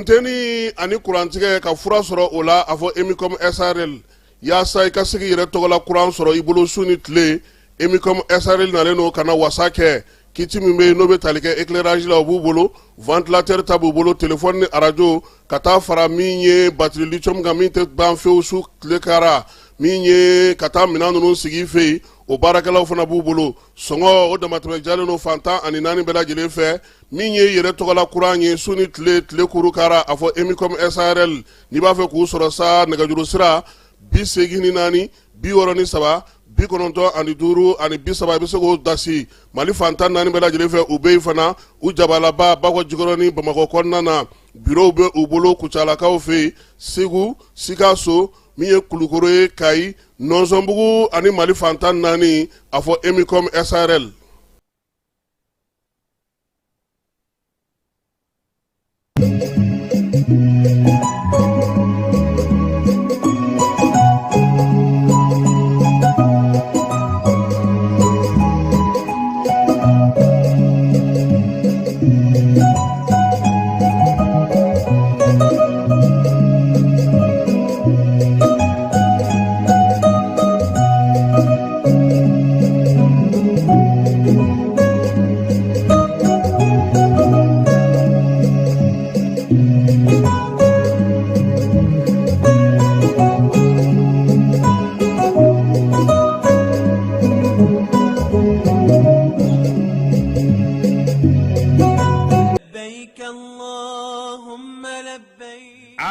Funteni ani kurantigɛ ka fura sɔrɔ o la, a fɔ Emicom SARL. Yaasa i ka se k'i yɛrɛ tɔgɔla kuran sɔrɔ i bolo su ni tile, Emicom SARL nalen don ka na wasa kɛ. Kit min bɛ yen n'o bɛ tali kɛ éclairage la, o b'u bolo, ventilateur ta b'u bolo, téléphone ni arajo, ka taa fara min ye batterie lithium kan, min tɛ ban fewu su tile kara, min ye ka taa minɛn ninnu sigi i fɛ yen, o baarakɛlaw fana b'u bolo. Sɔngɔ o damatɛmɛ jalen don fan 14 bɛɛ lajɛlen fɛ. Min ye yɛrɛ tɔgɔla kuran ye su ni tile, tile kuru kara, a fɔ Emicom SARL. N'i b'a fɛ k'u sɔrɔ sa, nɛgɛjuru sira 84 63 95 30, i bɛ se k'o dasi Mali fan 14 bɛɛ lajɛlen fɛ. U bɛ yen fana, u jabalaba Bakɔ Jikɔrɔni Bamakɔ kɔnɔna na, bureau bɛ u bolo Kucalakaw fɛ yen, Segu, Sikaso, min ye Kulukoro ye, Kayi, Nɔnsɔnbugu ani Mali fan 14, a fɔ Emicom SARL.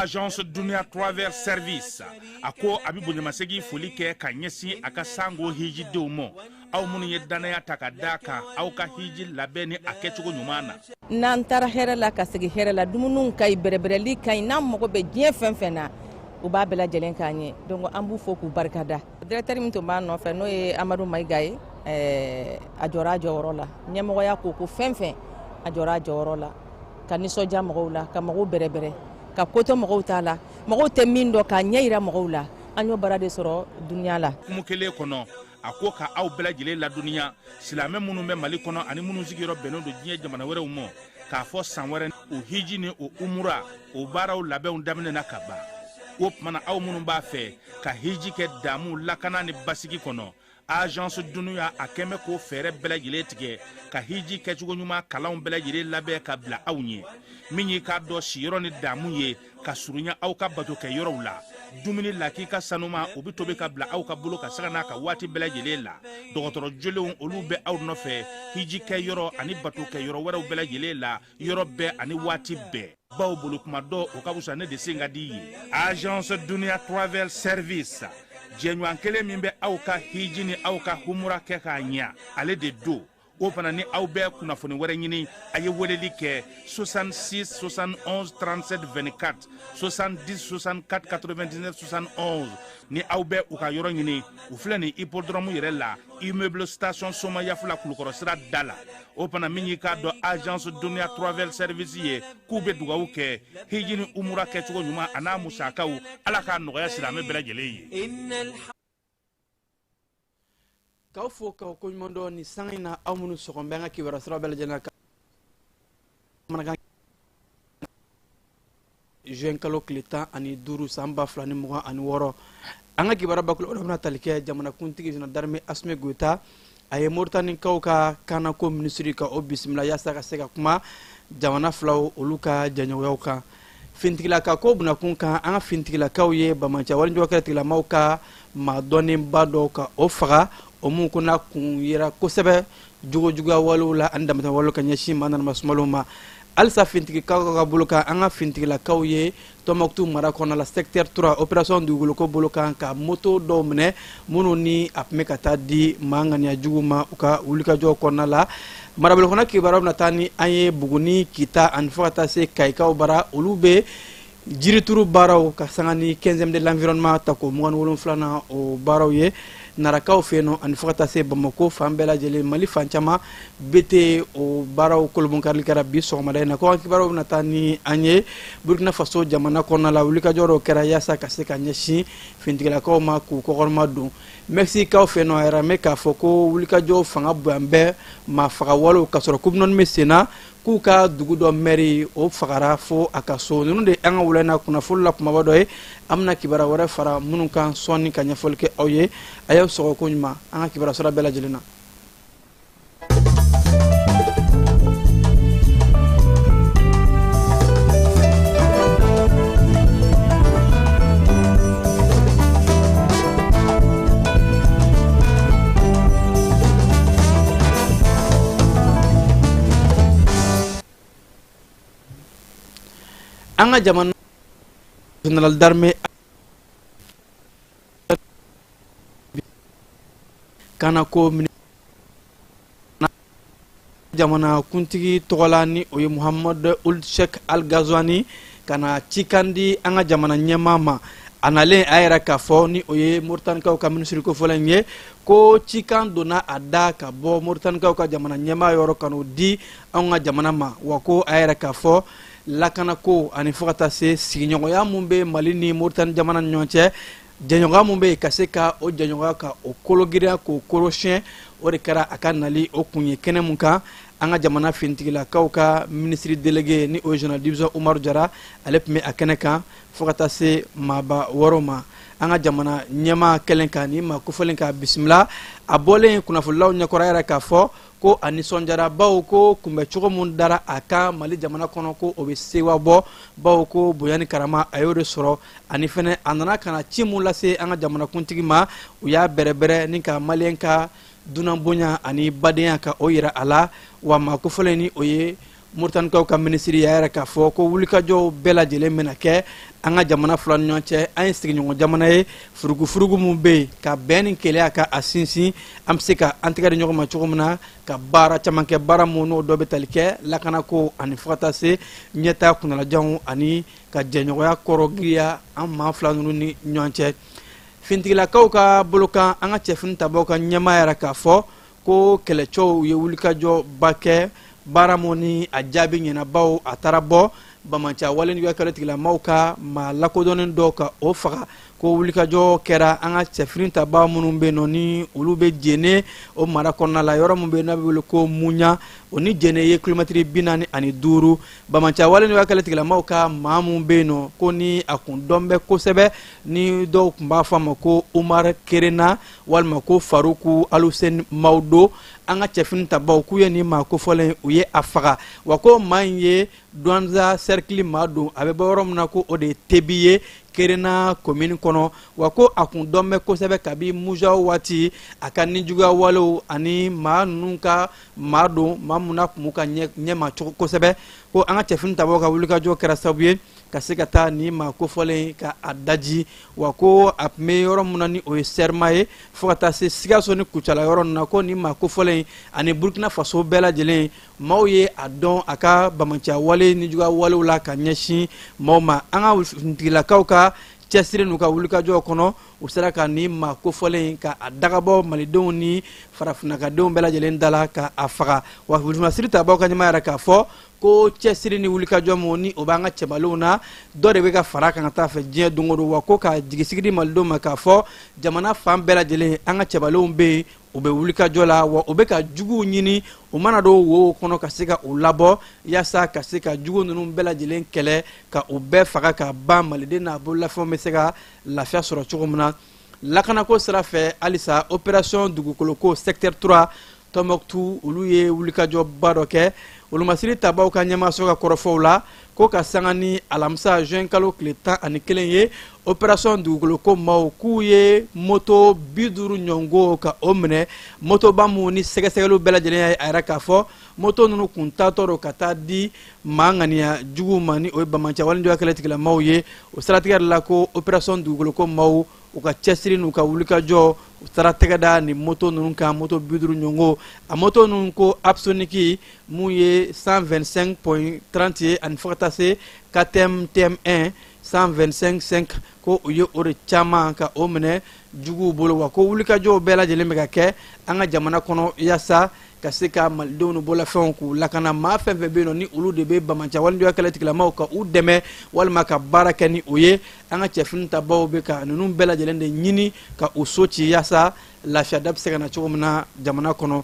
Agence Dunia Travel Service a ko a bɛ bonyamasegin foli kɛ ka ɲɛsin a ka sango hijidenw ma, aw minnu ye dannaya ta ka d'a kan aw ka hiji labɛn ni a kɛcogo ɲuman na. N'an taara hɛrɛ la ka segin hɛrɛ la, dumuniw ka ɲi, bɛrɛbɛrɛli ka ɲi, n'an mago bɛ diɲɛ fɛn fɛn na, u b'a bɛɛ lajɛlen k'an ye. Donc an b'u fo k'u barikada. Directeur min tun b'a nɔfɛ, n'o ye Amadu Mayiga ye, a jɔra a jɔyɔrɔ la. Ɲɛmɔgɔya ko ko fɛn fɛn, a jɔra a jɔyɔrɔ la ka nisɔndiya mɔgɔw la, ka mɔgɔw bɛrɛbɛrɛ, ka ko to mɔgɔw ta la, mɔgɔw tɛ min dɔn k'a ɲɛ yira mɔgɔw la. An y'o baara de sɔrɔ Dunia la. Hukumu kelen kɔnɔ, a ko ka aw bɛɛ lajɛlen ladɔnniya, silamɛ minnu bɛ Mali kɔnɔ ani minnu sigiyɔrɔ bɛnnen don diɲɛ jamana wɛrɛw ma, k'a fɔ san wɛrɛ o hiji ni o umura o baaraw labɛnw daminɛna ka ban. O tuma na, aw minnu b'a fɛ ka hiji kɛ damu, lakana ni basigi kɔnɔ, Agence Dunia a kɛn bɛ k'o fɛɛrɛ bɛɛ lajɛlen tigɛ ka hiji kɛcogo ɲuman kalanw bɛɛ lajɛlen labɛn ka bila aw ɲɛ. Min y'i k'a dɔn siyɔrɔ ni damu ye ka surunya aw ka batokɛ yɔrɔw la, dumuni lakika sanuma o bɛ tobi ka bila aw ka bolo ka sanga n'a ka waati bɛɛ lajɛlen la. Dɔgɔtɔrɔ jolenw olu bɛ aw nɔfɛ hiji kɛ yɔrɔ ani batokɛ yɔrɔ wɛrɛw bɛɛ lajɛlen la, yɔrɔ bɛɛ ani waati bɛɛ. Baw bolo kuma dɔ o ka fisa ne de sen ka di ye. Agence Dunia Travel Service, jɛɲɔgɔn kelen min bɛ aw ka hiji ni aw ka humura kɛ k'a ɲɛ, ale de don. O fana ni aw bɛ kunnafoni wɛrɛ ɲini, a ye weleli kɛ 66 71 37 24, 70 64 99 71. Ni aw bɛ u ka yɔrɔ ɲini, u filɛ nin hippodrome yɛrɛ la, immeuble station Somayafula, Kulukɔrɔ sira da la. O fana min y'i k'a dɔn Agence Dunia Travel Service ye, k'u bɛ dugawu kɛ hiji ni umura kɛcogo ɲuman a n'a musakaw, Ala k'a nɔgɔya silamɛ bɛɛ lajɛlen ye. K'aw fo k'aw koɲuman dɔn nin sanga in na, aw minnu sɔgɔn bɛ an ka kibaruya sira bɛɛ lajɛlen kan bamanankan, juin kalo tile 15 san 2026. An ka kibaruya bakuru o bɛna tali kɛ jamanakuntigi général d'armée Asimi Goyita, a ye Moritanikaw ka kanako minisiri ka o bisimila yaasa ka se ka kuma jamana filaw olu ka jɛɲɔgɔnyaw kan. Finitigilaka ko bunakun kan, an ka finitigilakaw ye banbaanci walejugu tigilamaw ka maa dɔnnenba dɔw ka o faga, o mun ko n'a kun yera kosɛbɛ jogojuguya walew la ani damatɛmɛ walew ka ɲɛsin maa nanama sumalenw ma. Halisa finitigikaw ka bolo kan, an ka finitigilakaw ye Tɔnbɔkutu mara kɔnɔna la, secteur 3, opération dugukolo bolo kan, ka moto dɔw minɛ minnu ni a tun bɛ ka taa di maa ŋaniya jugu ma u ka wulikajɔ kɔnɔna la. Marabolo kɔnɔ kibaruya bɛna taa ni an ye Buguni, Kita ani fo ka taa se Kayikaw bara, olu bɛ jirituru baaraw ka sanga ni 15e de l'environnement tako 27nan o baaraw ye. Narakaw fɛ yen nɔ ani fo ka taa se Bamakɔ fan bɛɛ lajɛlen, Mali fan caman BT o baaraw kolobonkarili kɛra bi sɔgɔmada in na. Kɔkan kibaruyaw bɛna taa ni an ye Burkina Faso jamana kɔnɔna la, wulikajɔ dɔw kɛra yaasa ka se ka ɲɛsin finitigilakaw ma k'u kɔkɔrɔma don. Mɛkisikaw fɛ yen nɔ, a yɛrɛ bɛ k'a fɔ ko wulikajɔ fanga bonya bɛ maa faga walew ka sɔrɔ coupe bɛ sen na, k'u ka dugu dɔ mɛri o fagara fo a ka so. Ninnu de an ka wula in na kunnafoni la kumaba dɔ ye. An bɛna kibaruya wɛrɛ fara minnu kan sɔɔni ka ɲɛfɔli kɛ aw ye. A y'aw sɔgɔ ko ɲuman an ka kibaruya sɔrɔ bɛɛ lajɛlen na. An ka jamana général d'armée kanako jamana kuntigi tɔgɔ la, ni o ye Muhamadu Ould Cheikh Al Ghazouani, ka na cikan di an ka jamana ɲɛmaa ma. A nalen, a yɛrɛ k'a fɔ, ni o ye Moritanikaw ka minisiri kofɔlen ye, ko cikan donna a da ka bɔ Moritanikaw ka jamana ɲɛmaa yɔrɔ ka n'o di anw ka jamana ma. Wa ko a yɛrɛ k'a fɔ lakanako ani fo ka taa se sigiɲɔgɔnya mun bɛ Mali ni Moritani jamana ni ɲɔgɔn cɛ, jɛɲɔgɔnya mun bɛ yen, ka se ka o jɛɲɔgɔnya ka o kologirinya k'o korosiyɛn, o de kɛra a ka nali o kun ye. Kɛnɛ mun kan, an ka jamana finitigilakaw ka minisiri délégué, ni o ye général division Umaru Jara, ale tun bɛ a kɛnɛ kan fo ka taa se maaba wɔɔrɔ ma. An ka jamana ɲɛmaa kɛlen ka nin maa kofɔlen ka bisimila, a bɔlen kunnafonilaw ɲɛkɔrɔ, yɛrɛ k'a fɔ ko a nisɔndiyara, bawo ko kunbɛcogo mun dara a kan Mali jamana kɔnɔ, ko o bɛ sewa bɔ, bawo ko bonya ni karama a y'o de sɔrɔ. Ani fɛnɛ a nana ka na ci mun lase an ka jamanakuntigi ma, u y'a bɛrɛbɛrɛ ni ka maliyɛn ka dunan bonya ani badenya ka o yira a la. Wa maa kofɔlen, ni o ye Moritanikaw ka minisiri y'a yɛrɛ k'a fɔ ko wulikajɔw bɛɛ lajɛlen bɛna kɛ an ka jamana fila ni ɲɔgɔn cɛ. An ye sigiɲɔgɔn jamana ye, furugufurugu min bɛ yen, ka bɛn ni kelenya ka a sinsin, an bɛ se ka an tɛgɛ di ɲɔgɔn ma cogo min na ka baara caman kɛ, baara min n'o dɔ bɛ tali kɛ lakanako ani fo ka taa se ɲɛtaa kuntalajanw ani ka jɛɲɔgɔnya kɔrɔ giriya an maa fila ninnu ni ɲɔgɔn cɛ. Finitigilakaw ka bolokan, an ka cɛfini tabaw ka ɲɛmaa yɛrɛ k'a fɔ ko kɛlɛcɛw ye wulikajɔba kɛ, baara mun ni a jaabi ɲɛna, bawo a taara bɔ banbaanci wale juguya kɛlɛ tigilamaw ka maa lakodɔnnen dɔ ka o faga. Ko wulikajɔ kɛra an ka cɛfini tabaa minnu bɛ yen nɔ, ni olu bɛ Jene o mara kɔnɔna la, yɔrɔ min bɛ yen n'a bɛ wele ko Muɲa, o ni Jene ye kilomɛtiri 45. Banbaanci wale juguya kɛlɛ tigilamaw ka maa min bɛ yen nɔ, ko ni a kun dɔn bɛ kosɛbɛ, ni dɔw tun b'a fɔ a ma ko Umar Kerena walima ko Faruku Aluseni Mawudo, an ka cɛfini tabaw k'u ye nin maa kofɔlen, u ye a faga. Wa ko maa in ye Duwanza sɛrikili maa don, a bɛ bɔ yɔrɔ min na, ko o de ye Tebi ye, Kerena komini kɔnɔ. Wa ko a kun dɔn bɛ kosɛbɛ kabi Mujawo waati, a ka nijuguya walew ani maa ninnu ka maa don, maa mun n'a kun b'u ka ɲɛma cogo kosɛbɛ. Ko an ka cɛfini tabaw ka wulikajɔ kɛra sababu ye ka se ka taa nin maa kofɔlen ka a daji. Wa ko a tun bɛ yɔrɔ min na, ni o ye Sɛrima ye, fo ka taa se Sikaso ni Kucala yɔrɔ ninnu na, ko nin maa kofɔlen ani Burkina Faso bɛɛ lajɛlen maaw ye a dɔn a ka banbaanciya wale nijuguya walew la ka ɲɛsin maaw ma. An ka finitigilakaw ka cɛsiri n'u ka wulikajɔ kɔnɔ, u sera ka nin maa kofɔlen ka a dagabɔ malidenw ni farafinnakadenw bɛɛ lajɛlen da la ka a faga. Wa wulumasiri tabaw ka ɲɛmaa yɛrɛ k'a fɔ ko cɛsiri ni wulikajɔ min ni o b'an ka cɛbalenw na, dɔ de bɛ ka fara kan ka taa fɛ diɲɛ don o don. Wa ko ka jigisigi di malidenw ma k'a fɔ jamana fan bɛɛ lajɛlen, an ka cɛbalenw bɛ yen, u bɛ wulikajɔ la, wa u bɛ ka juguw ɲini, u mana don wo kɔnɔ ka se ka u labɔ, yaasa ka se ka jugu ninnu bɛɛ lajɛlen kɛlɛ ka u bɛɛ faga ka ban, maliden n'a bololafɛnw bɛ se ka lafiya sɔrɔ cogo min na. Lakanako sira fɛ halisa, opération dugukoloko secteur 3 Tɔnbɔkutu, olu ye wulikajɔba dɔ kɛ. Wolomasiri tabaw ka ɲɛmaaso ka kɔrɔfɔw la, ko ka sanga ni alamisa juin kalo tile 11 ye, opération dugukoloko maaw k'u ye moto 50 ɲɔgɔn ka o minɛ, motoba minnu ni sɛgɛsɛgɛliw bɛɛ lajɛlen y'a yira k'a fɔ moto ninnu kun taatɔ don ka taa di maa ŋaniya juguw ma, ni o ye banbaanci wale juguya kɛlɛ tigilamaw ye. O siratigɛ de la, ko opération dugukoloko maaw, u ka cɛsiri n'u ka wulikajɔ, u taara tɛgɛ da nin moto ninnu kan, moto 50 ɲɔgɔn. A moto ninnu ko Apsonic mun ye 125.30 ye, ani fo ka taa se KTM TM1. 125 5 ko u ye o de caman ka o minɛ juguw bolo. Wa ko wulikajɔw bɛɛ lajɛlen bɛ ka kɛ an ka jamana kɔnɔ yaasa ka se ka malidenw ni bolofɛnw k'u lakana. Maa fɛn fɛn bɛ yen nɔ, ni olu de bɛ banbaanci walejuguya kɛlɛ tigilamaw ka u dɛmɛ walima ka baara kɛ ni o ye, an ka cɛfini tabaw bɛ ka ninnu bɛɛ lajɛlen de ɲini ka u so ci yaasa lafiya da bɛ se ka na cogo min na jamana kɔnɔ.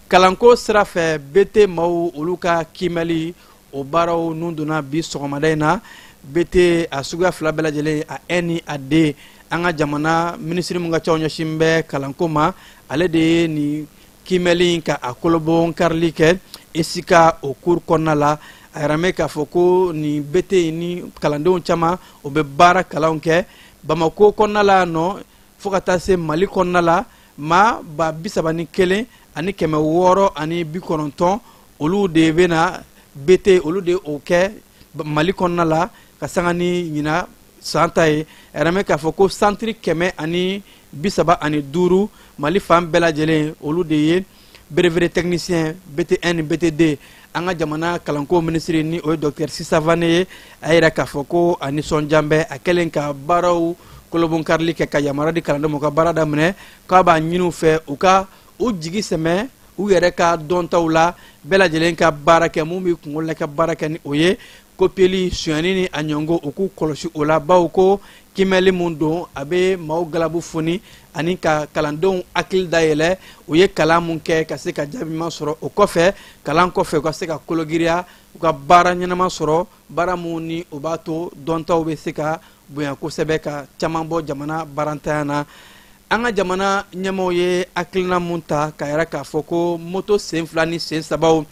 Kalanko sira fɛ, BT maaw olu ka kiimɛli o baaraw nun donna bi sɔgɔmada in na. BT a suguya fila bɛɛ lajɛlen, a 1 ni a 2, an ka jamana minisiri min ka caw ɲɛsin bɛ kalanko ma, ale de ye nin kiimɛli in ka a kolobon karili kɛ ESICA o cour kɔnɔna la. A yɛrɛ mɛn k'a fɔ ko nin BT in ni kalandenw caman o bɛ baara kalanw kɛ Bamako kɔnɔna la nɔ, fo ka taa se Mali kɔnɔna la, maa 31,690, olu de bɛna BT, olu de o kɛ Mali kɔnɔna la ka sanga ni ɲina san ta ye. A yɛrɛ mɛn k'a fɔ ko santiri 135 Mali fan bɛɛ lajɛlen, olu de ye brevet technicien BT1 ni BT2. An ka jamana kalanko minisiri, ni o ye docteur Sisa Vane ye, a yira k'a fɔ ko a nisɔndiya bɛ a kɛlen ka baaraw kolobonkarili kɛ ka yamaruya di kalandenw ma u ka baara daminɛ, k'a b'a ɲini u fɛ u ka u jigi sɛmɛ u yɛrɛ ka dɔntaw la, bɛɛ lajɛlen ka baara kɛ mun b'i kunkolo la, ka baara kɛ ni o ye. Kopiyeli, sonyani ni a ɲɔngo, u k'u kɔlɔsi o la, bawo ko kiimɛli mun don, a bɛ maaw galabu foni ani ka kalandenw hakili dayɛlɛ u ye kalan mun kɛ ka se ka jaabi ɲuman sɔrɔ. O kɔfɛ, kalan kɔfɛ, u ka se ka kologiriya, u ka baara ɲɛnama sɔrɔ, baara mun ni o b'a to dɔntaw bɛ se ka bonya kosɛbɛ, ka caman bɔ jamana baarantanya na. An ka jamana ɲɛmaaw ye hakilina mun ta k'a yira k'a fɔ ko moto sen fila ni sen sabaw,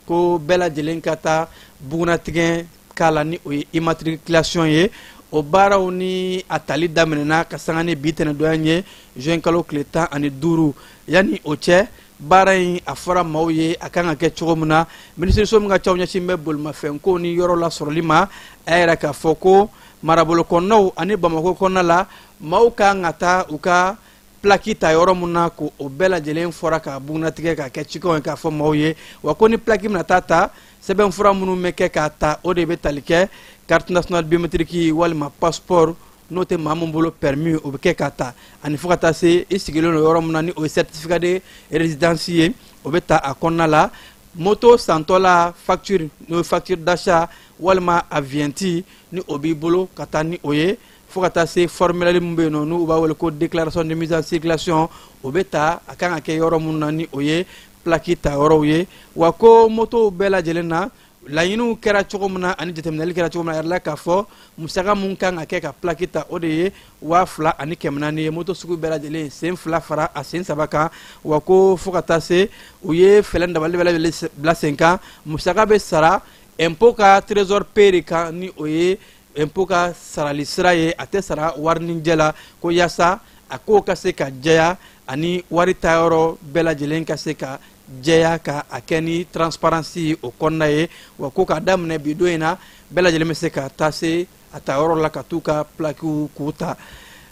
ko bɛɛ lajɛlen ka taa bugunnatigɛ k'a la, ni o ye immatriculation ye, o baaraw ni a tali daminɛna ka sanga ni bi tɛnɛdonya ye, juin kalo tile 15. Yanni o cɛ, baara in a fɔra maaw ye a kan ka kɛ cogo min na. Minisiriso min ka caw ɲɛsin bɛ bolimafɛnko ni yɔrɔ lasɔrɔli ma, a y'a yira k'a fɔ ko marabolo kɔnɔnaw ani Bamakɔ kɔnɔna la, maaw kan ka taa u ka plaki ta yɔrɔ mun na, ko o bɛɛ lajɛlen fɔra ka bugunnatigɛ ka kɛ cikanw ye k'a fɔ maaw ye. Wa ko ni plaki bɛna taa ta, sɛbɛnfura minnu bɛ kɛ k'a ta, o de bɛ tali kɛ carte nationale biométrique walima passeport, n'o tɛ maa min bolo permis, o bɛ kɛ k'a ta, ani fo ka taa se i sigilen don yɔrɔ min na, ni o ye certificat de résidence ye, o bɛ ta a kɔnɔna la. Moto santɔ la, facture, n'o ye facture d'achat walima a vignette, ni o b'i bolo ka taa ni o ye, fo ka taa se formulaire min bɛ yen nɔ, n'u b'a wele ko déclaration de mise en circulation, o bɛ ta a kan ka kɛ yɔrɔ minnu na, ni o ye plaque ta yɔrɔw ye. Wa ko motow bɛɛ lajɛlen na, laɲiniw kɛra cogo min na ani jateminɛli kɛra cogo min na, a yɛrɛ la k'a fɔ musaka mun kan ka kɛ ka plaque ta, o de ye 2400 ye, moto sugu bɛɛ lajɛlen, sen fila fara a sen saba kan. Wa ko fo ka taa se u ye fɛɛrɛ dabali bɛɛ lajɛlen bila sen kan, musaka bɛ sara impôt ka trésor payé kan, ni o ye impôt ka sarali sira ye, a tɛ sara warinijɛ la, ko yaasa a kow ka se ka jɛya ani wari tayɔrɔ bɛɛ lajɛlen ka se ka jɛya, ka a kɛ ni transparence o kɔnɔna ye. Wa ko k'a daminɛ bi don in na, bɛɛ lajɛlen bɛ se ka taa se a ta yɔrɔ la ka t'u ka plakiw k'u ta.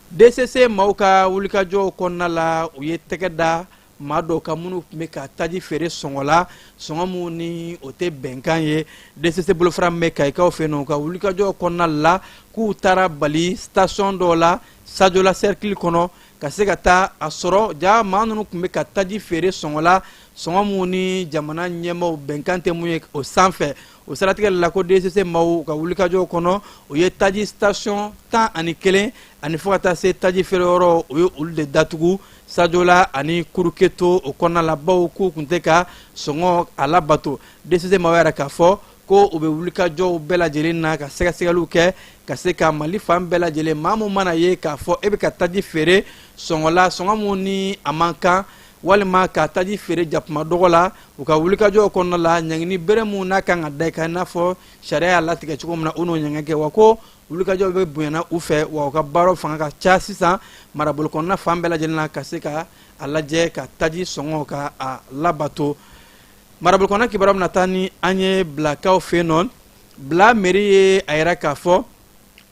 DCC maaw ka wulikajɔw kɔnɔna la, u ye tɛgɛ da maa dɔw kan minnu tun bɛ ka taji feere sɔngɔ la, sɔngɔ mun ni o tɛ bɛnkan ye. DCC bolofara min bɛ Kayikaw fɛ yen nɔ, u ka wulikajɔ kɔnɔna la, k'u taara bali station dɔw la Sajola cercle kɔnɔ ka se ka taa a sɔrɔ ja maa ninnu tun bɛ ka taji feere sɔngɔ la, sɔngɔ mun ni jamana ɲɛmaaw bɛnkan tɛ mun ye o sanfɛ. O siratigɛ la, ko DCC maaw ka wulikajɔw kɔnɔ, u ye taji station 11 ani fo ka taa se taji feereyɔrɔ, u ye olu de datugu Sajola ani Kuruketo o kɔnɔna la, bawo k'u tun tɛ ka sɔngɔ a labato. DCC maaw yɛrɛ k'a fɔ ko u bɛ wulikajɔw bɛɛ lajɛlen na ka sɛgɛsɛgɛliw kɛ ka se ka Mali fan bɛɛ lajɛlen, maa mun mana ye k'a fɔ e bɛ ka taji feere sɔngɔ la, sɔngɔ mun ni a man kan, walima ka taji feere jakuma dɔgɔ la, u ka wulikajɔw kɔnɔna la, ɲangini bere mun n'a kan ka da i kan, i n'a fɔ sariya y'a latigɛ cogo min na, u n'o ɲangini kɛ. Wa ko wulikajɔw bɛ bonyana u fɛ, wa u ka baaraw fanga ka ca sisan marabolo kɔnɔna fan bɛɛ lajɛlen na, ka se ka a lajɛ ka taji sɔngɔ ka a labato. Marabolo kɔnɔna kibaruya bɛna taa ni an ye Bilakaw fɛ yen nɔ. Bila mairie ye a yira k'a fɔ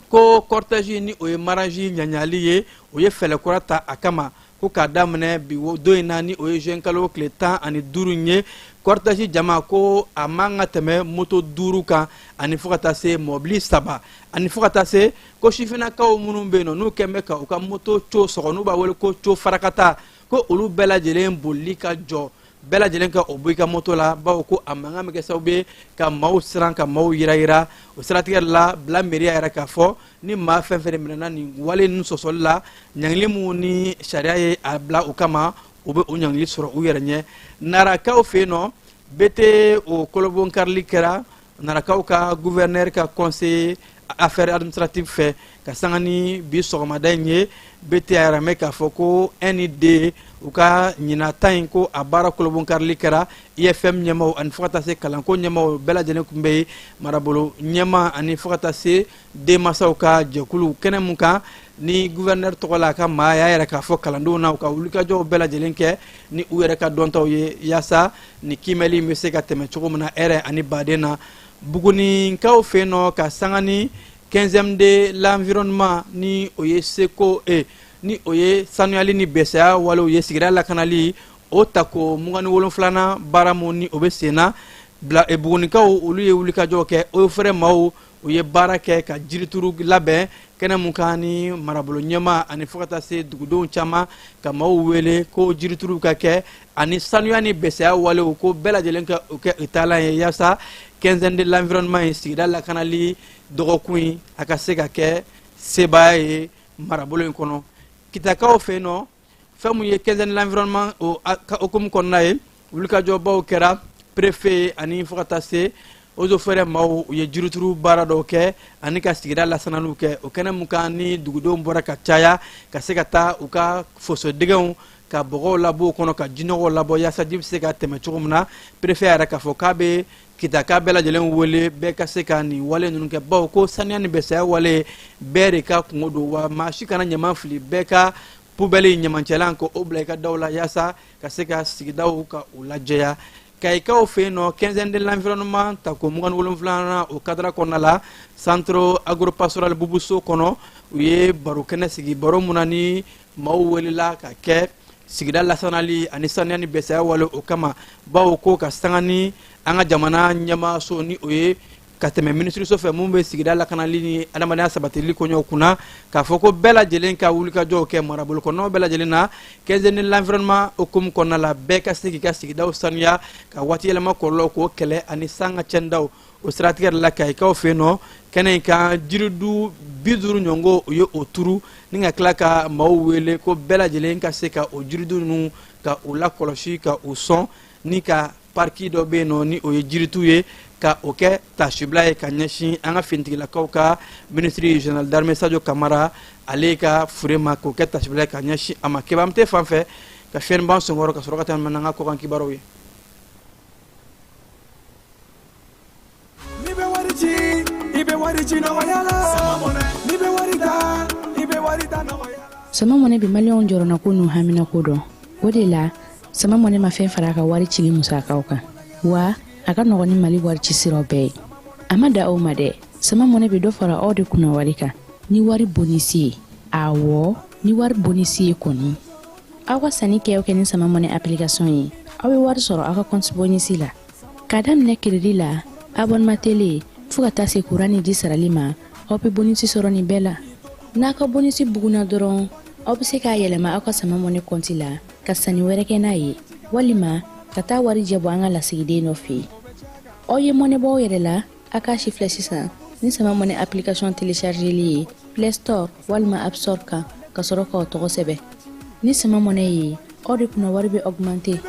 ko cortège, ni o ye marche ɲaɲali ye, o ye fɛɛrɛ kura ta a kama. Ko k'a daminɛ bi don in na, ni o ye juin kalo tile 15 ye, cortège jama ko a man ka tɛmɛ moto duuru kan ani fo ka taa se mɔbili saba, ani fo ka taa se ko sifinnakaw minnu bɛ yen nɔ, n'u kɛn bɛ ka u ka moto co sɔgɔ, n'u b'a wele ko co farakata, ko olu bɛɛ lajɛlen bolili ka jɔ, bɛɛ lajɛlen ka o bɔ i ka moto la, bawo ko a mankan bɛ kɛ sababu ye ka maaw siran, ka maaw yirayira. O siratigɛ la, Bila mairie y'a yira k'a fɔ ni maa fɛn fɛn de minɛna nin wale ninnu sɔsɔli la, ɲangili minnu ni sariya ye a bila u kama, u bɛ o ɲangili sɔrɔ u yɛrɛ ɲɛ. Narakaw fɛ yen nɔ, BT o kolobonkarili kɛra Narakaw ka gouverneur ka conseiller affaires administratives fɛ ka sanga ni bi sɔgɔmada in ye. BT y'a yira mɛn k'a fɔ ko 1 ni 2 u ka ɲinan ta in, ko a baara kolobonkarili kɛra. IFM ɲɛmaw ani fo ka taa se kalanko ɲɛmaw bɛɛ lajɛlen tun bɛ yen, marabolo ɲɛma ani fo ka taa se denmansaw ka jɛkulu. Kɛnɛ mun kan ni gouverneur tɔgɔ la, a ka maa y'a yira k'a fɔ kalandenw na, u ka wulikajɔw bɛɛ lajɛlen kɛ ni u yɛrɛ ka dɔntaw ye, yaasa ni kiimɛli in bɛ se ka tɛmɛ cogo min na hɛrɛ ani baden na. Buguninkaw fɛ yen nɔ, ka sanga ni quinzième de l'environnement, ni o ye seko e ni o ye sanuyali ni bɛsɛya walew ye, sigida lakanali o tako 27nan baara mun ni o bɛ sen na bila, Bugunikaw olu ye wulikajɔ kɛ. Eaux et forêts maaw, u ye baara kɛ ka jirituru labɛn. Kɛnɛ mun kan ni marabolo ɲɛmaa ani fo ka taa se dugudenw caman ka maaw wele ko jirituru ka kɛ ani sanuya ni bɛsɛya walew, ko bɛɛ lajɛlen ka o kɛ u taalan ye, yaasa quinzaine de l'environnement ye, sigida lakanali dɔgɔkun in, a ka se ka kɛ sebaaya ye marabolo in kɔnɔ. Kitakaw fɛ yen nɔ, fɛn mun ye quinzaine de l'environnement o hukumu kɔnɔna ye, wulikajɔbaw kɛra. Préfet ani fo ka taa se eaux et forêts maaw, u ye jirituru baara dɔw kɛ ani ka sigida lasanaliw kɛ. O kɛnɛ mun kan ni dugudenw bɔra ka caya ka se ka taa u ka fosodingɛw ka bɔgɔw labɔ o kɔnɔ, ka jinɔgɔw labɔ, yaasa ji bɛ se ka tɛmɛ cogo min na. Préfet yɛrɛ k'a fɔ k'a bɛ Kitaka bɛɛ lajɛlen wele, bɛɛ ka se ka nin wale ninnu kɛ, bawo ko saniya ni bɛsɛya wale bɛɛ de ka kungo don, wa maa si kana ɲaman fili, bɛɛ ka poubelle ɲamancɛlan ko o bila i ka daw la, yaasa ka se ka sigidaw ka u lajɛya. Kayikaw fɛ yen nɔ, quinzaine de l'environnement tako 27nan o cadre kɔnɔna la, centre agropastoral Bubuso kɔnɔ, u ye baro kɛnɛ sigi, baro mun na ni maaw welela ka kɛ sigida lasanali ani saniya ni bɛsɛya wale o kama, bawo ko ka sanga ni an ka jamana ɲɛmaaso, ni o ye ka tɛmɛ minisiriso fɛ mun bɛ sigida lakanali ni adamadenya sabatili koɲɛw kunna, k'a fɔ ko bɛɛ lajɛlen ka wulikajɔw kɛ marabolo kɔnɔnaw bɛɛ lajɛlen na quinzaine de l'environnement hukumu kɔnɔna la, bɛɛ ka se k'i ka sigidaw sanuya, ka waati yɛlɛma kɔlɔlɔw k'o kɛlɛ ani san ka cɛndaw. O siratigɛ de la, Kayikaw fɛ yen nɔ, kɛnɛ in kan, jiridu 50 ɲɔgɔn u ye o turu, ni ka tila ka maaw wele ko bɛɛ lajɛlen ka se ka o jiridu ninnu ka u lakɔlɔsi, ka u sɔn, ni ka pariki dɔ bɛ yen nɔ ni o ye jiritu ye, ka o kɛ tasibila ye ka ɲɛsin an ka finitigilakaw ka minisiri général d'armée Sadio Kamara ale ka fure ma, k'o kɛ tasibila ye ka ɲɛsin a ma. Keba, an bɛ fan fɛ ka fiyɛni ban senkɔrɔ ka sɔrɔ ka tɛmɛ n'an ka kɔkan kibaruw ye. N'i bɛ wari ci, i bɛ wari ci nɔgɔya la. N'i bɛ wari ta, i bɛ wari ta nɔgɔya la. Sama Money bɛ maliyɛnw jɔrɔnako n'u haminako dɔn. O de la, Sama Money ma fɛn fara a ka wari cili musakaw kan, wa a ka nɔgɔn ni Mali wari ci siraw bɛɛ ye. A ma da o ma dɛ, Sama Money bɛ dɔ fara aw de kunna wari kan ni wari bonisi ye. Awɔ, ni wari bonisi ye kɔni. Aw ka sanni kɛ o kɛ ni Sama Money application ye, aw bɛ wari sɔrɔ aw ka compte bonisi la. K'a daminɛ crédit la, abonnement télé, fo ka taa se kuran ni ji sarali ma, aw bɛ bonisi sɔrɔ nin bɛɛ la. N'a ka bonisi bugunna dɔrɔn, aw bɛ se k'a yɛlɛma aw ka Sama Money compte la ka sanni wɛrɛ kɛ n'a ye, walima ka taa warijɛ bɔ an ka lasigiden dɔ fɛ yen. Aw ye mɔnɛ bɔ aw yɛrɛ la, a k'a sifilɛ sisan ni Sama Money application téléchargeli ye Play Store walima App Store kan, ka sɔrɔ k'aw tɔgɔ sɛbɛn. Ni Sama Money ye, aw de kunna wari bɛ augmenter.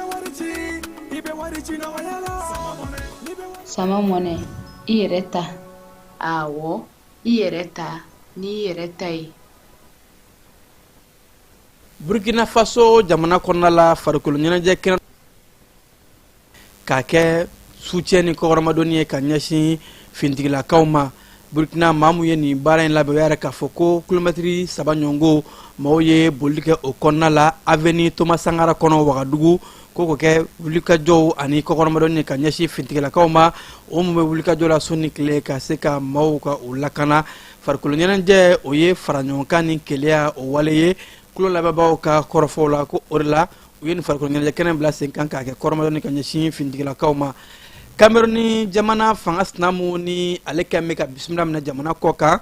Sama Money, i yɛrɛ ta. Awɔ, i yɛrɛ ta n'i yɛrɛ ta ye. Burkina Faso jamana kɔnɔna la, farikolo ɲɛnajɛ kɛnɛ k'a kɛ soutien ni kɔkɔrɔmadonni ye ka ɲɛsin finitigilakaw ma Burkina. Maa mun ye nin baara in labɛn, o y'a yira k'a fɔ ko kilomɛtiri 3 ɲɔgɔn maaw ye boli kɛ o kɔnɔna la, avenue Thomas Sankara kɔnɔ Wagadugu, ko k'o kɛ wulikajɔw ani kɔkɔrɔmadonni ye ka ɲɛsin finitigilakaw ma, o mun bɛ wulikajɔ la su ni tile ka se ka maaw ka u lakana. Farikolo ɲɛnajɛ, o ye faraɲɔgɔnkan ni keleya o wale ye. Tulon labɛnbagaw ka kɔrɔfɔw la, ko o de la u ye nin farikolo ɲɛnajɛ kɛnɛ bila sen kan k'a kɛ kɔrɔmadɔni ka ɲɛsin finitigilakaw ma. Cameroun jamana fanga sinamu ni ale kɛn bɛ ka bisimila minɛ jamana kɔ kan,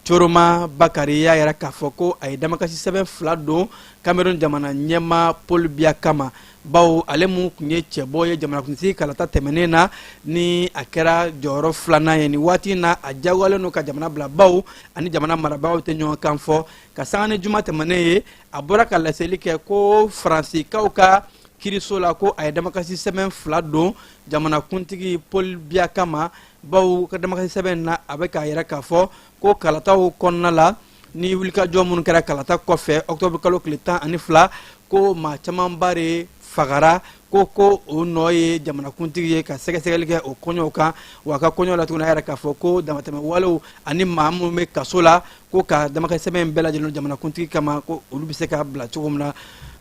Tchiroma Bakary y'a yira k'a fɔ ko a ye damakasi sɛbɛn 2 don Cameroun jamana ɲɛmaa Paul Biya kama, bawo ale mun tun ye cɛbɔ ye jamanakuntigi kalata tɛmɛnen na ni a kɛra jɔyɔrɔ filanan ye, nin waati in na a diyagoyalen don ka jamana bila, bawo ani jamana marabagaw tɛ ɲɔgɔn kan fɔ. Ka sanga ni juma tɛmɛnen ye, a bɔra ka laseli kɛ ko Faransikaw ka kiriso la ko a ye damakasi sɛbɛn 2 don jamanakuntigi Paul Biya kama, bawo ka damakasi sɛbɛn na a bɛ k'a yira k'a fɔ ko kalataw kɔnɔna la ni wulikajɔ minnu kɛra kalata kɔfɛ ɔkutɔburu kalo tile 12, ko maa camanba de fagara, ko o nɔ ye jamanakuntigi ye ka sɛgɛsɛgɛli kɛ o kɔɲɔw kan. Wa a ka kɔɲɔ la tuguni, a yɛrɛ k'a fɔ ko damatɛmɛ walew ani maa minnu bɛ kaso la, ko ka damakasi sɛbɛn bɛɛ lajɛlen jamanakuntigi kama, ko olu bɛ se ka bila cogo min na.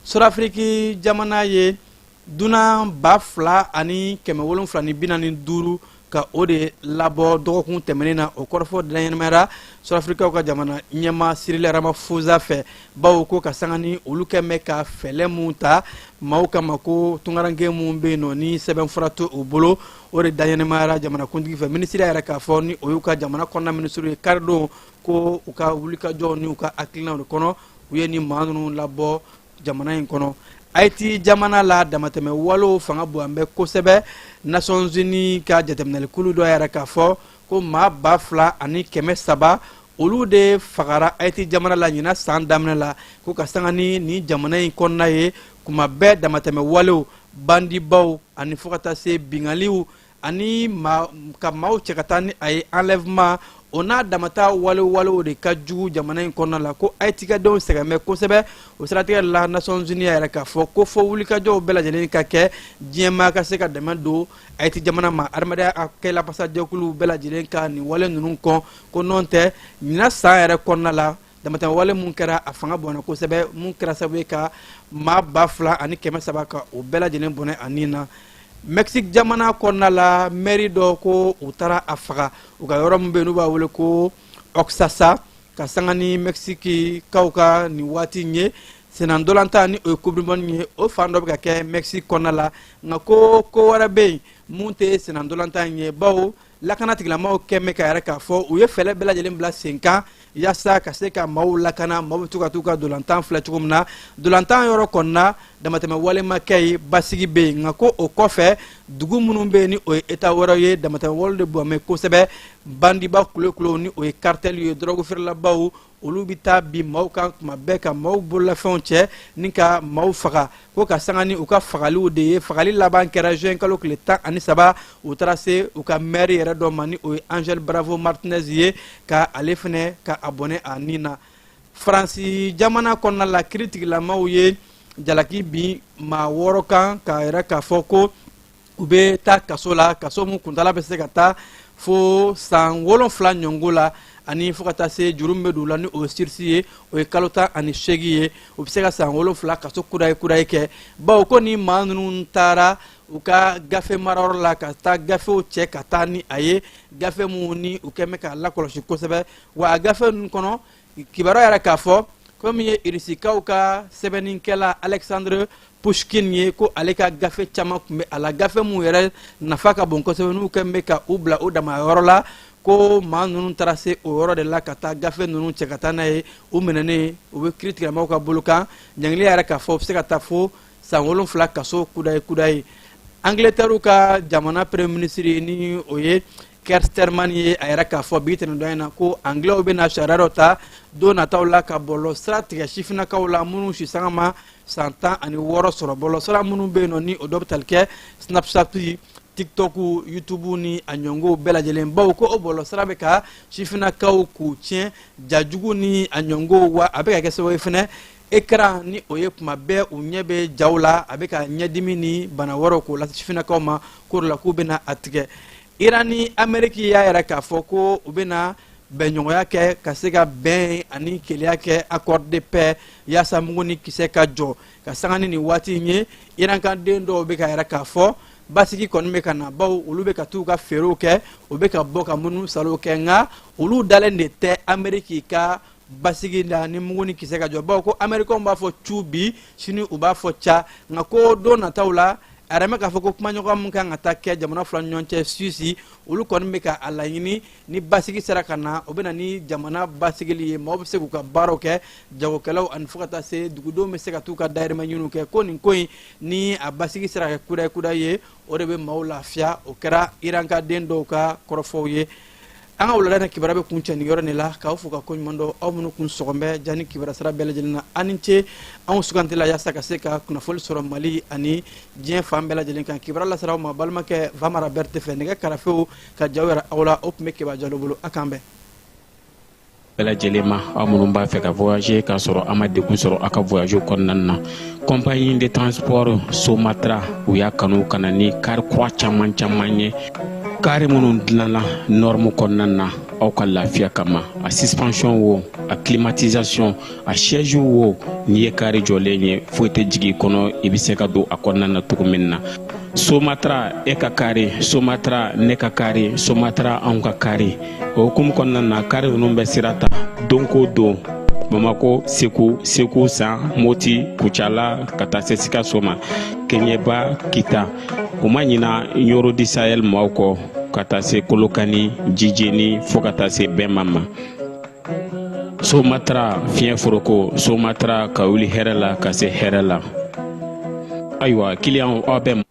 Sudafiriki jamana ye dunan 2745 ka o de labɔ dɔgɔkun tɛmɛnen na. O kɔrɔfɔ daɲɛnɛmayara Sudafirikaw ka jamana ɲɛmaa Cyril Ramaphosa fɛ, bawo ko ka sanga ni olu kɛn bɛ ka fɛɛrɛ mun ta maaw kama, ko tunkaranke mun bɛ yen nɔ ni sɛbɛnfura tɛ u bolo, o de daɲɛnɛmayara jamanakuntigi fɛ. Minisiri yɛrɛ k'a fɔ ni o y'u ka jamana kɔnɔna minisiri ye karidon, ko u ka wulikajɔw ni u ka hakilinaw de kɔnɔ u ye nin maa ninnu labɔ jamana in kɔnɔ. Haiti jamana la, damatɛmɛ walew fanga bonyan bɛ kosɛbɛ. Nations Unies ka jateminɛlikulu dɔ yɛrɛ k'a fɔ ko maa 2300 olu de fagara Haiti jamana la ɲinan san daminɛ la, ko ka sanga ni nin jamana in kɔnɔna ye kuma bɛɛ damatɛmɛ walew, bandibaw ani fo ka taa se binkanniw ani ka maaw cɛ ka taa ni a ye enlèvement, o n'a damata walew de ka jugu jamana in kɔnɔna la, ko Haitikadenw sɛgɛn bɛ kosɛbɛ. O siratigɛ la, Nations Unies y'a yɛrɛ k'a fɔ ko fo wulikajɔw bɛɛ lajɛlen ka kɛ, diɲɛmaa ka se ka dɛmɛ don Haiti jamana ma, adamadenya hakɛ lafasajɛkuluw bɛɛ lajɛlen ka nin wale ninnu kɔn, ko nɔn tɛ ɲinan san yɛrɛ kɔnɔna la damatɛmɛ wale mun kɛra a fanga bɔnna kosɛbɛ, mun kɛra sababu ye ka maa 2300 ka o bɛɛ lajɛlen bɔnɛ a nin na. Mexique jamana kɔnɔna la, mɛri dɔ ko u taara a faga u ka yɔrɔ min bɛ yen n'u b'a wele ko Oaxaca. Ka sanga ni Mexique kaw ka nin waati in ye, sennantolatan ni o ye coupe du monde ye, o fan dɔ bɛ ka kɛ Mexique kɔnɔna la. Nka ko ko wɛrɛ bɛ yen mun tɛ sennantolatan in ye, bawo lakana tigilamaaw kɛn bɛ ka yɛrɛ k'a fɔ u ye fɛɛrɛ bɛɛ lajɛlen bila sen kan yaasa ka se ka maaw lakana, maaw bɛ to ka t'u ka dolantan filɛ cogo min na. Dolantan yɔrɔ kɔnɔna damatɛmɛ wale ma kɛ yen, basigi bɛ yen. Nka ko o kɔfɛ, dugu minnu bɛ yen ni o ye eta wɛrɛw ye, damatɛmɛ wale de bɔn bɛ kosɛbɛ. Bandiba kulokulow ni o ye cartel ye, dɔrɔgu feerelabaw, olu bɛ taa bin maaw kan tuma bɛɛ ka maaw bololafɛnw cɛ ni ka maaw faga, ko ka sanga ni u ka fagaliw de ye. Fagali laban kɛra juin kalo tile 13, u taara se u ka maire yɛrɛ dɔ ma ni o ye Angel Bravo Martinez ye, ka ale fɛnɛ ka a bɔnɛ a nin na. Faransi jamana kɔnɔna la, kiritigilamaw ye jalaki bin maa 6 kan k'a yɛrɛ k'a fɔ ko u bɛ taa kaso la, kaso mun kuntala bɛ se ka taa fo san 7 ɲɔngo la, ani fo ka taa se juru min bɛ don u la ni o ye sursis ye, o ye kalo 18 ye, u bɛ se ka san 7 kaso kudayi kudayi kɛ, bawo ko ni maa ninnu taara u ka gafe marayɔrɔ la ka taa gafew cɛ ka taa ni a ye, gafe minnu ni u kɛn bɛ k'a lakɔlɔsi kosɛbɛ. Wa a gafe ninnu kɔnɔ, kibaruya yɛrɛ k'a fɔ ko min ye irisikaw ka sɛbɛnnikɛla Alexandre Pushkin ye, ko ale ka gafe caman tun bɛ a la, gafe mun yɛrɛ nafa ka bon kosɛbɛ, n'u kɛn bɛ ka u bila u dama yɔrɔ la, ko maa ninnu taara se o yɔrɔ de la ka taa gafe ninnu cɛ ka taa n'a ye. U minɛnen, u bɛ kiritigɛlamaaw ka bolo kan. Ɲangili yɛrɛ k'a fɔ u bɛ se ka taa fo san 7 kaso kudayi kudayi. Angleterre ka jamana premier ministre ni o ye Keir Starmer ye, a yɛrɛ k'a fɔ bi tɛnɛndon in na ko anglais bɛna sariya dɔ ta don nataw la ka bɔlɔlɔ sira tigɛ sifinnakaw la minnu si sanga ma san 16 sɔrɔ. Bɔlɔlɔ sira minnu bɛ yen nɔ ni o dɔ bɛ tali kɛ Snapchat, TikTok, YouTube ni a ɲɔngow bɛɛ lajɛlen, bawo ko o bɔlɔlɔ sira bɛ ka sifinnakaw k'u tiɲɛ jajugu ni a ɲɔngow, wa a bɛ ka kɛ sababu ye fɛnɛ écran ni o ye kuma bɛɛ u ɲɛ bɛ jaw la, a bɛ ka ɲɛdimi ni bana wɛrɛw k'o lase sifinnakaw ma, k'o de la k'u bɛna a tigɛ. Iran ni Ameriki y'a yɛrɛ k'a fɔ ko u bɛna bɛnɲɔgɔnya kɛ ka se ka bɛn ani kelenya kɛ, accord de paix, yaasa mugu ni kisɛ ka jɔ. Ka sanga ni nin waati in ye, Iran ka den dɔw bɛ ka yɛrɛ k'a fɔ basigi kɔni bɛ ka na, bawo olu bɛ ka t'u ka feerew kɛ, u bɛ ka bɔ ka munumunu salow kɛ, nka olu dalen de tɛ Ameriki ka Basigi la ni mugu ni kisɛ ka jɔ, bawo ko Amɛrikɛnw b'a fɔ cu bi, sini u b'a fɔ ca. Nka ko don nataw la, a yɛrɛ mɛ k'a fɔ ko kumaɲɔgɔn min kan ka taa kɛ jamana fila ni ɲɔgɔn cɛ Suisse, olu kɔni bɛ ka a laɲini ni basigi sera ka na, o bɛ na ni jamana basigili ye, maaw bɛ se k'u ka baaraw kɛ, jagokɛlaw ani fo ka taa se dugudenw bɛ se ka t'u ka dayirimɛ ɲiniw kɛ. Ko nin ko in, ni a basigi sera ka kɛ kudayi kudayi ye, o de bɛ maaw lafiya. O kɛra Iranka den dɔw ka kɔrɔfɔw ye. An ka wulada na kibaruya bɛ kuncɛ nin yɔrɔ de la, k'aw fo ka ko ɲuman dɔn, aw minnu kun sɔgɔn bɛ jani kibaruya sira bɛɛ lajɛlen na. Aw ni ce anw sugantili la yaasa ka se ka kunnafoni sɔrɔ Mali ani diɲɛ fan bɛɛ lajɛlen kan. Kibaruya lasera aw ma balimakɛ Vamara Berete fɛ, nɛgɛ karafew ka jaw yɛrɛ aw la, o tun bɛ Keba Jalo bolo. A k'an bɛn. Bɛɛ lajɛlen ma, aw minnu b'a fɛ ka voyager k'a sɔrɔ a ma degun sɔrɔ a ka voyage kɔnɔna na, compagnie de transport Somatra, u y'a kanu ka na ni kari kura caman caman ye, kari minnu dilanna norme kɔnɔna na aw ka lafiya kama. A suspension wo, a climatisation, a siège wo, n'i ye kari jɔlen ye, foyi tɛ jigin i kɔnɔ, i bɛ se ka don a kɔnɔna na cogo min na. Somatra, e ka kari Somatra, ne ka kari Somatra, anw ka kari. O hukumu kɔnɔna na, kari ninnu bɛ sira ta don ko don Bamako, Segu, Segu San, Moti, Kucala, ka taa se Sikaso ma, Keɲeba, Kita. U ma ɲina Ɲoro du Sahel maaw kɔ, ka taa se Kolokani, Jijeni, fo ka taa se Bɛnma ma. Somatra fiɲɛ foroko, Somatra ka wuli hɛrɛ la ka se hɛrɛ la. Ayiwa, kiliyanw, aw bɛ